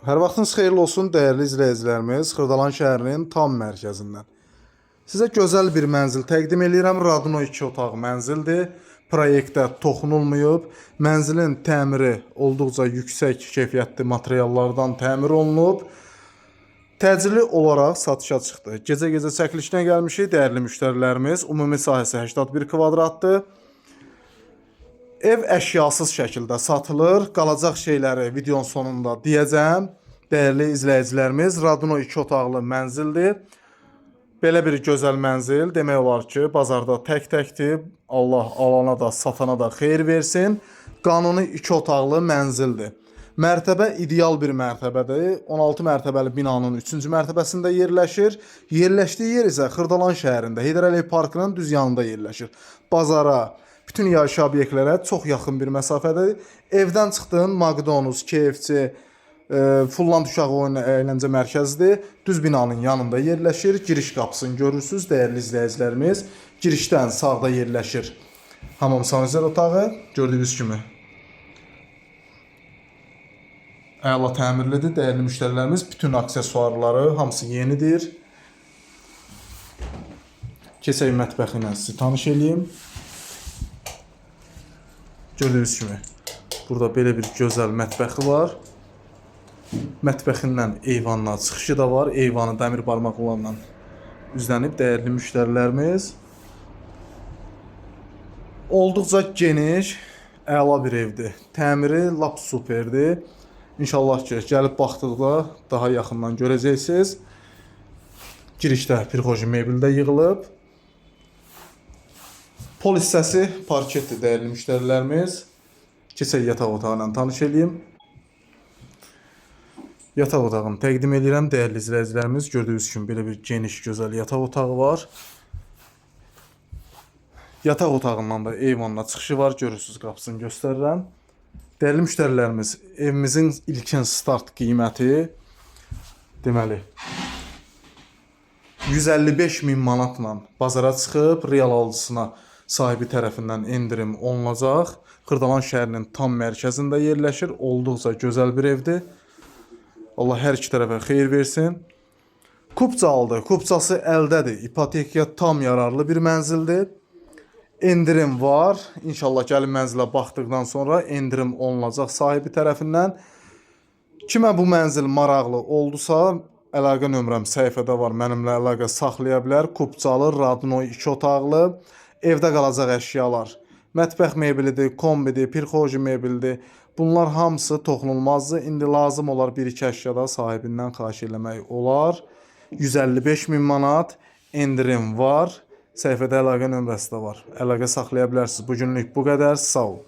Hər vaxtınız xeyirli olsun dəyərli izləyicilərimiz, Xırdalan şəhərinin tam mərkəzindən. Sizə gözəl bir mənzil təqdim eləyirəm. Radno 2 otaq mənzildir. Proyektə toxunulmayıb. Mənzilin təmiri olduqca yüksək keyfiyyətli materiallardan təmir olunub. Təcili olaraq satışa çıxdı. Gecə-gecə çəkilişinə gəlmişik dəyərli müştərilərimiz. Ümumi sahəsi 81 kvadratdır. Ev əşyasız şəkildə satılır. Qalacaq şeyləri videonun sonunda deyəcəm. Dəyərli izləyicilərimiz, Radno 2 otaqlı mənzildir. Belə bir gözəl mənzil demək olar ki, bazarda tək-təkdir. Allah alana da, satana da xeyir versin. Qanuni 2 otaqlı mənzildir. Mərtəbə ideal bir mərtəbədir. 16 mərtəbəli binanın 3-cü mərtəbəsində yerləşir. Yerləşdiyi yer isə Xırdalan şəhərində, Heydər Əliyev parkının düz yanında yerləşir. Bazara, bütün yaşayış obyektlərə çox yaxın bir məsafədədir. Evdən çıxdın, McDonald's, KFC, Fulland uşaq oyun əyləncə mərkəzidir. Düz binanın yanında yerləşir. Giriş qapısını görürsüz, dəyərli izləyicilərimiz. Girişdən sağda yerləşir hamam sanuzel otağı. Gördüyünüz kimi əla təmirlidir. Dəyərli müştərilərimiz, bütün aksesuarları hamısı yenidir. Keçək mətbəxi ilə sizi tanış eləyim. Gördüyünüz kimi burada belə bir gözəl mətbəxi var. Mətbəxindən eyvanına çıxışı da var. Eyvanı dəmir barmaqlarla üzlənib dəyərli müştərilərimiz. Olduqca geniş, əla bir evdir. Təmiri lap superdir. İnşallah ki, gəlib baxdıqda daha yaxından görəcəksiniz. Girişdə pirxoji mebel də yığılıb. Pol hissəsi parketdir dəyərli müştərilərimiz. Keçək yataq otağı ilə tanış eləyim. Yataq otağını təqdim eləyirəm dəyərli izləyicilərimiz. Gördüyünüz kimi belə bir geniş, gözəl yataq otağı var. Yataq otağından da eyvanına çıxışı var. Görürsüz, qapısını göstərirəm. Dəyərli müştərilərimiz, evimizin ilkin start qiyməti deməli 155 min manatla bazara çıxıb, real alıcısına sahibi tərəfindən endirim olunacaq. Xırdalan şəhərinin tam mərkəzində yerləşir. Olduqca gözəl bir evdir. Allah hər iki tərəfə xeyir versin. Kupça aldı. Kupçası əldədir. İpotekaya tam yararlı bir mənzildir. Endirim var. İnşallah gəlin mənzilə baxdıqdan sonra endirim olunacaq sahibi tərəfindən. Kimə bu mənzil maraqlı oldusa, əlaqə nömrəm səhifədə var. Mənimlə əlaqə saxlaya bilər. Kupçalı, Radno 2 otaqlı, evdə qalacaq əşyalar. Mətbəx mebelidir, kombidir, pirxoji mebelidir. Bunlar hamısı toxunulmazdır. İndi lazım olar bir-iki əşya da sahibindən xahiş eləmək olar. 155 min manat endirim var. Səhifədə əlaqə nömrəsi də var. Əlaqə saxlaya bilərsiniz. Bu günlük bu qədər. Sağ olun.